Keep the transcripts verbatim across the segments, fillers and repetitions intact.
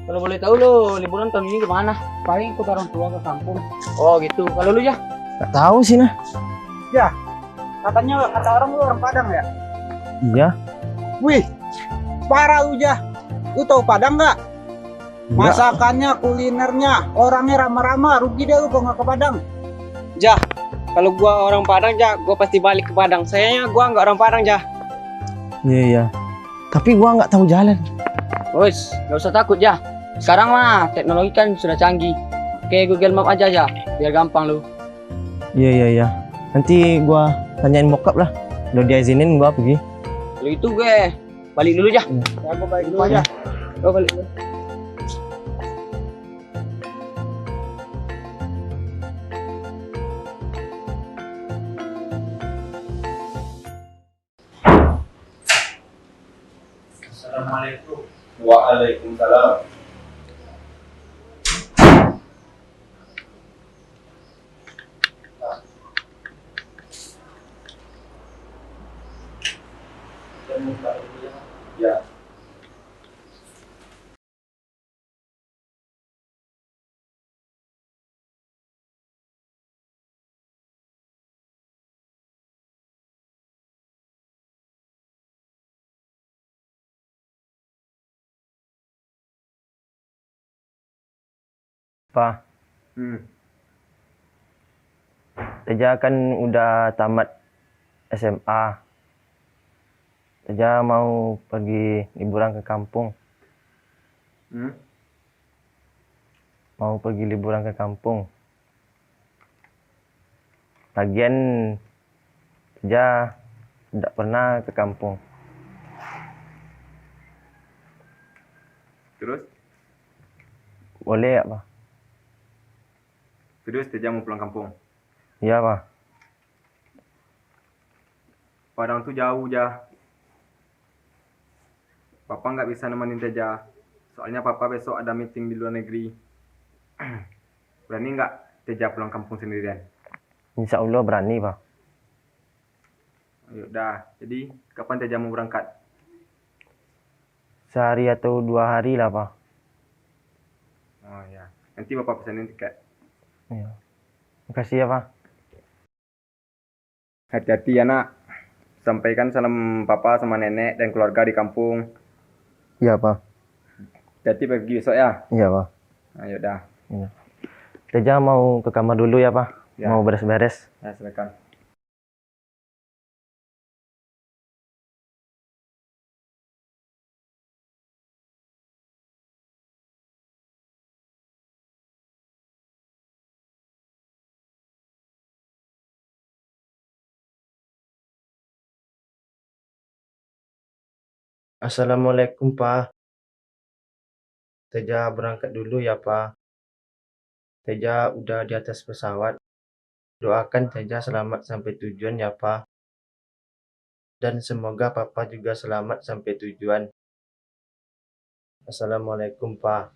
Kalau boleh tahu lo, liburan tahun ini kemana? Paling ikut orang tua ke kampung. Oh gitu. Kalau lu, Jah? Nggak tahu sih, nah. Jah, katanya, kata orang, lu orang Padang, ya? Iya. Wih, parah lu, Jah. Lu tahu Padang nggak? Nggak. Masakannya, kulinernya, orangnya ramah-ramah, rugi deh lu kalau nggak ke Padang. Jah, kalau gua orang Padang, Jah, gua pasti balik ke Padang. Sayangnya gua nggak orang Padang, Jah. Iya, iya. Tapi gua nggak tahu jalan. Wes, nggak usah takut, Jah. Sekarang mah teknologi kan sudah canggih. Oke, Google Map aja, Jah, biar gampang lu. Iya, iya, iya. Nanti gua tanyain bokap lah. Udah diizinin gua pergi. Kalau itu gue balik dulu, Jah. Iya. Ya, gua balik dulu, Jah. Gua balik dulu. Assalamualaikum. Waalaikumsalam. Ya. Pa. Hmm. Teja kan udah tamat S M A. Teja mau pergi liburan ke kampung. Hmm? Mau pergi liburan ke kampung. Lagian, Teja ndak pernah ke kampung. Terus? Boleh nggak, Pa? Terus Teja mau pulang kampung? Iya, Pa. Padang tu jauh, Jah. Papa nggak bisa nemenin Teja. Soalnya Papa besok ada meeting di luar negeri. Berani nggak Teja pulang kampung sendirian? Insya Allah berani, Pa. Ayo dah. Jadi, kapan Teja mau berangkat? Sehari atau dua hari lah, Pa. Oh, ya. Nanti Bapak pesanin tiket. Iya. Makasih ya, Pa. Hati-hati ya, Nak. Sampaikan salam Papa sama Nenek dan keluarga di kampung. Iya, Pa. Hati-hati pergi besok ya. Iya, Pa. Ayo dah. Iya. Teja mau ke kamar dulu ya, Pa. Ya. Mau beres-beres. Ya, silakan. Assalamualaikum, Pa. Teja berangkat dulu ya, Pa. Teja udah di atas pesawat. Doakan Teja selamat sampai tujuan ya, Pa. Dan semoga Papa juga selamat sampai tujuan. Assalamualaikum, Pa.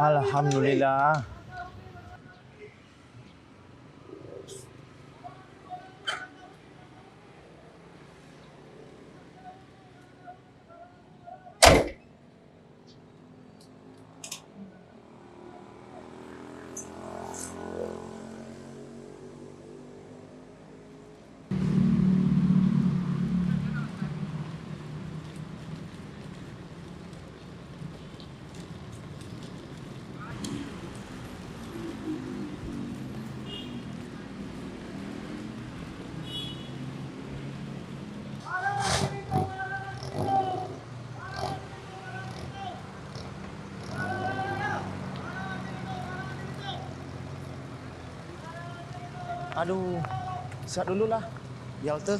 Alhamdulillah. Aduh, siap dulu lah, di halte.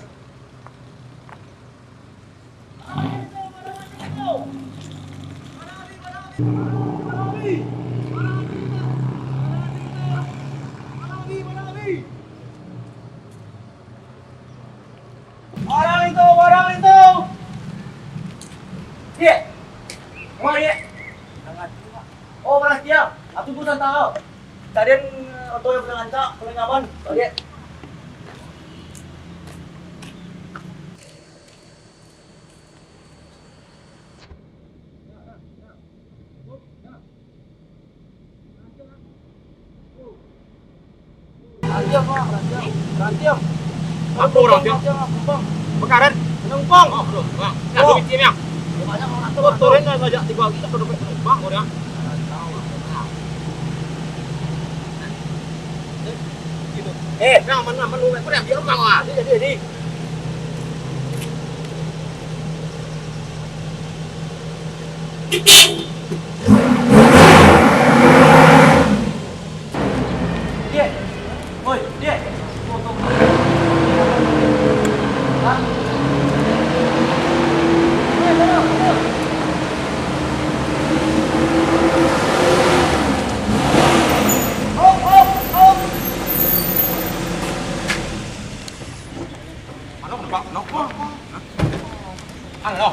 Barang itu, barang itu. Dek. Rumah, Dek. Oh, barang setia. Aku tunggu santang kau. Carian, eh, oto yang paling rancak, paling aman. Dek. Rantiang, Pak, rantiang. Rantiang. Apo rantiang? Rantiang, Pak, kumbang. Bakaran? Penumpang. Oh, penumpang. Nah, duit dia, Bang. Banyak orang tu. Turun lah saja tiga hari, tak ada penumpang, orang. Eh, Bang, mana, mana, mana, dia, dia, dia. Halo, Bang. Halo. Halo.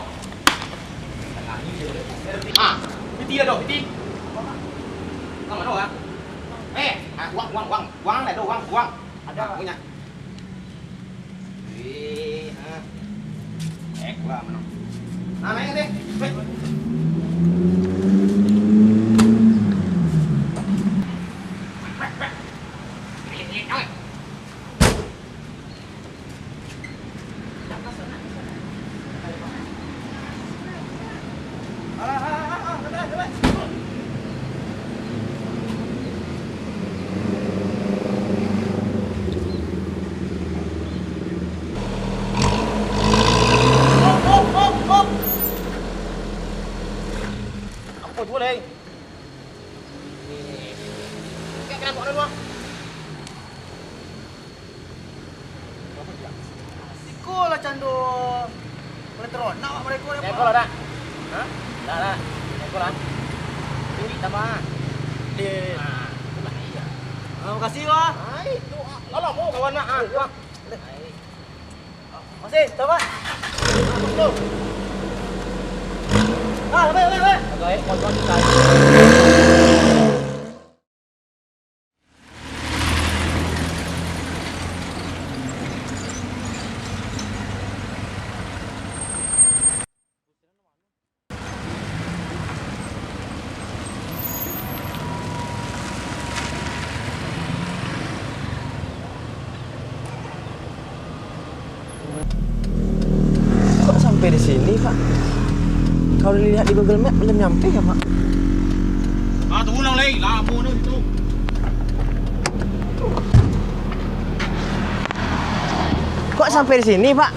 Ah, piti ado, piti. Bang, ado, Bang. Eh, ah, uang, uang, uang. Uang ado, uang, uang. Ado, Bang. Punyo. Wih, ah. Eh, gua mano? Nah, naik deh. Weh. Apo tu, Leng? Kek kenapa kau dulu? Iko lah cando. Boleh teronak awak mereka ni. Neko lah, dak? Hah? Dak lah. Neko lah. Tinggi tambah. Deh. Ah, itulah iya. Ah, makasih, Wak. Ah, itu, ah. Lah lamo kawan nak, ah. Iya. Wah. Ai. Masih, coba. Ah, weh, weh, weh. Agak, eh, kau jual kita. Kok sampai di sini, Pak? Kalau dilihat di Google Map, belum nyampe ya, Pak? Ah, tunggu lah, Lei. Lamo ni situ. Kok sampai di sini, Pak?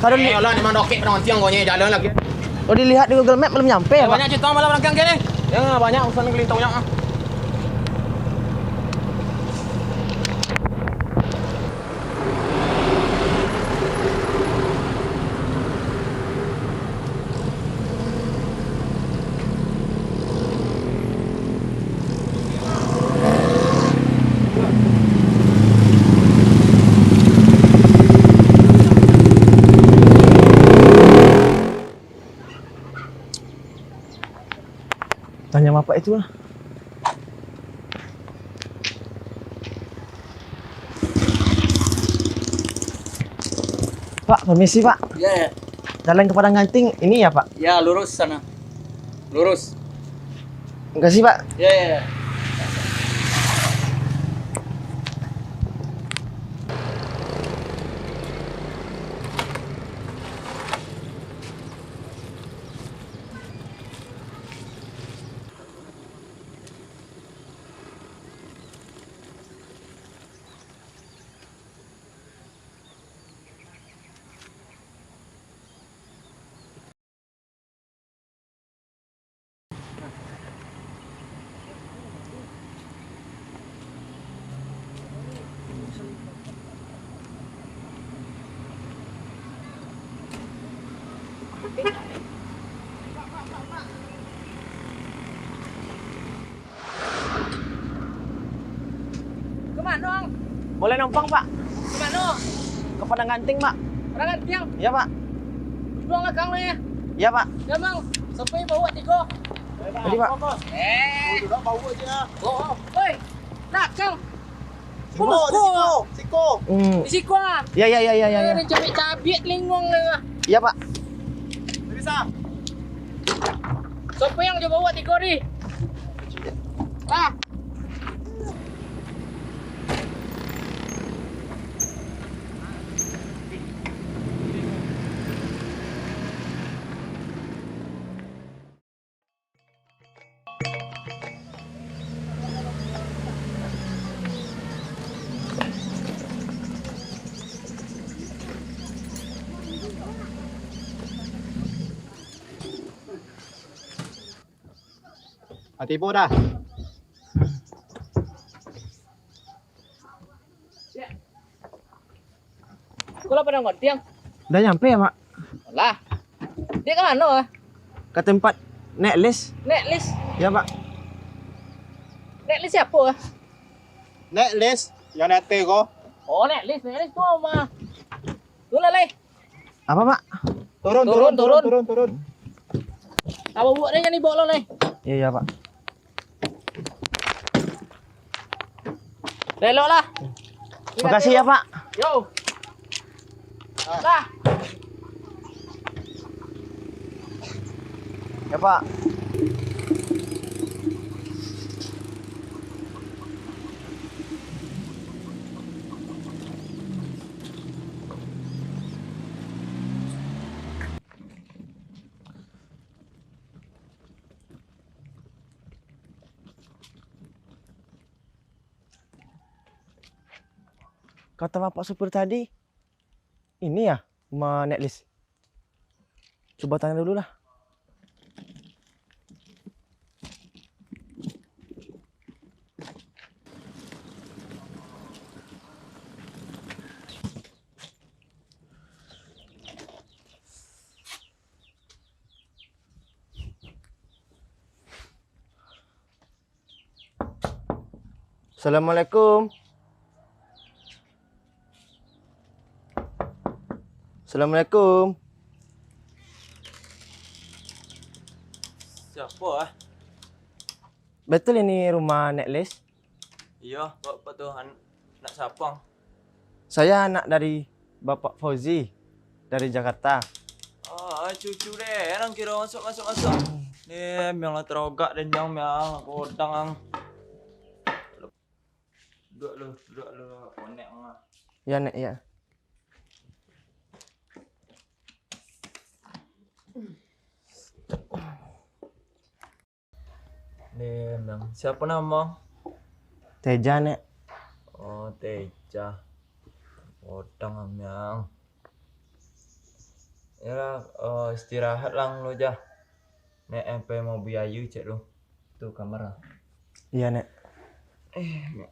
Kalau li- Eh, alah, ni mandokek padang antiang kau ni, jalan lagi. Oh, dilihat di Google Map belum nyampe ya, Pak? Banyak cerita malam belakang ke ni. Ya, banyak urusan kelintongnya, ah. Tanya bapak itu lah. Pak, permisi, Pak. Ya, ya. Jalan ke Padang Ganting ini ya, Pak? Ya, lurus sana. Lurus. Makasih, Pak. Ya, ya, ya. Ka mano, Ang? Boleh numpang, Pak? Ka mano? Ka Padang Ganting, Pak. Padang Gantiang? Iya, Pak. Duduak lakang lo, ya? Iya, Pak. Ya, Mang. Sampai bawa tigo. Tadi, Pak. Eh. Duduak bawa aja. Oh, oh. Oi, lakang. Siko, di siko, siko. Hmm. Di siko, ah. Ya, ya, ya, ya, ya, ya. Ada cabiak-cabiak linguang, ah. Iya, Pak. Bisa. Siapa yang coba buat tiga ni? Ah. Ati po dah. Ko lah Padang Gantiang. Dah nyampe ya, Mak? Lah. Dek ka mano, ah? Ka tempat Nek Lis. Nek Lis? Ya, Pak. Nek Lis siapo, ah? Nek Lis yang di ateh ko. Oh, Nek Lis, Nek Lis tu mah. Tu lah, Lai. Apa, Pak? Turun, turun, turun, turun, turun, turun. Abok buek deh, jan dibao lo, Lai. Iya, iya, Pak. Elok lah. Makasih ya, Pak. Yo. Lah. Ya, Pak. Kata bapak supir tadi, ini ya rumah Nek Lis. Coba tanya dulu lah. Assalamualaikum. Assalamualaikum. Siapo, ah? Betul ini rumah Nek Lis? Iyo, Pak, Pak, tu an-, anak siapo? Saya anak dari Bapak Fauzi dari Jakarta. Ah, cucu deh, nang kiro masuk, masuk, masuk. Ni, memang lah terogak deh, Jang, memang godang, ang. Duduak lu, duduak lu, konek, ang. Ya, Nek, ya. Ni, Nang. Siapo namo? Teja, Nek. Oh, Teja. Odang, Nang. Yolah, eh, istirahat lah lu, Jah. Nek, eh, pai mau biayu cek lu. Tu kamar lah. Iya, Nek. Eh, Nek.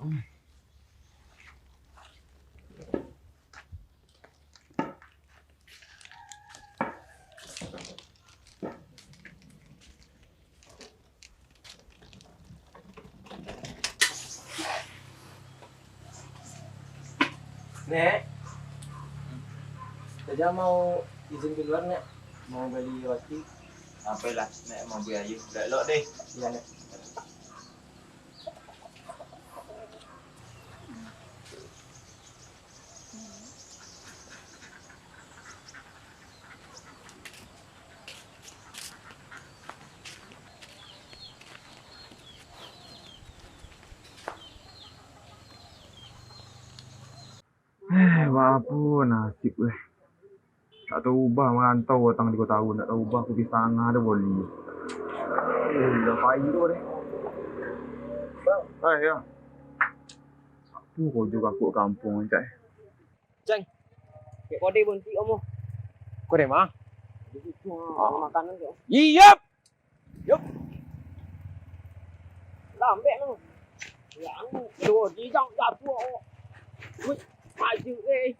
Nek, Teja mau izin keluar, Nek. Mau beli roti. Sampailah, Nek, mau beli ayu. Elok-elok deh. Iya, Nek. Apo nasib leh. Tak taubah marantau datang di kota ko, tak taubah kopi satangah ado boli. Eh, lah pai tu deh. Eh, yo. Sapo ko jo kakuk kampuang, cak? Cang, cek kode bunti omo. Kode ma? Di situ, ah, makanan tu. Iyap. Yup. Lambek tu. Yang kedua, di jang jatuh. Wih, maju, eh.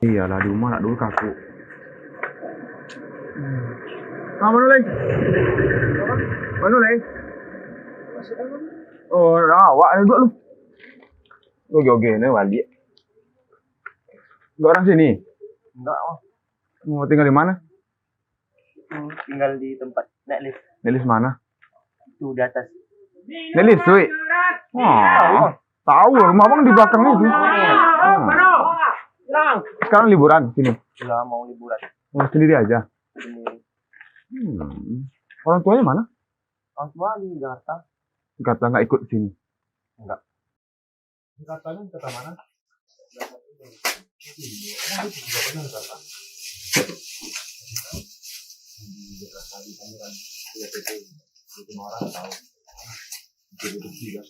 Iyolah, di rumah nak dulu kakuk. Ah, mano lai? Mano lai? Oh, awak ni duduk lu. Oke, oke, ni balik. Enggak orang sini? Enggak, oh. Mau tinggal di mana? Hmm, tinggal di tempat naik lift. Naik lift mana? Itu di atas. Naik lift, cuy. Wah, tahu lah, rumah abang di belakang itu. Hmm. Sekarang liburan sini? Ya, mau liburan. Oh, sendiri aja? Sendiri. Hmm. Orang tuanya mana? Orang tua di Jakarta. Jakarta, nggak ikut sini? Enggak. Katanya kota mana? Iya, emang dia juga pernah ke Jakarta. Di Jakarta, di Tangerang. Iya, itu. Itu orang tahu. Itu, itu juga.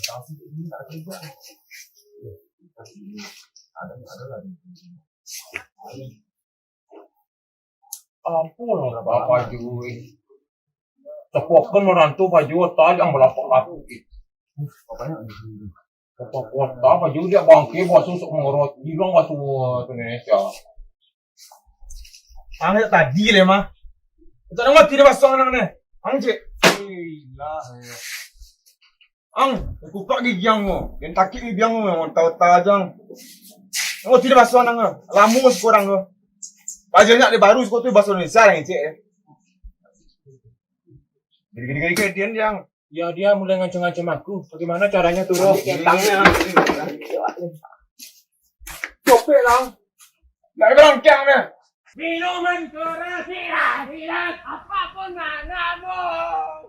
Tahu sih, ini tak ada juga. Iya, tapi ini ada, ada lah di sini. Ampun, Bapak Jui. Cepokan orang tu baju tajang balapak-lapuk. Bapak kota baju dia bangke, buat susuk mengorot. Bilang bahasa Indonesia. Ang tadi leh mah. Tak ngerti dia bahasa orang ni. Ang cek. Ilah. Ang, kupak gigi ang mo. Yang takik gigi ang mo, tahu-tahu aja ang. Ang tidak bahasa nang, ah. Lamo sekurang tu. Paja nyak dia baru sekutu bahasa Indonesia lah ngecek, eh. Gini, gini, gini, gini, dia, dia, ang. Ya, dia mulai ngancam-ngancam aku. Bagaimana caranya turun? Ambil kentangnya. Copek lah. Nggak ada berangkang dah. Minuman keras, silas, silas, apapun maknamu.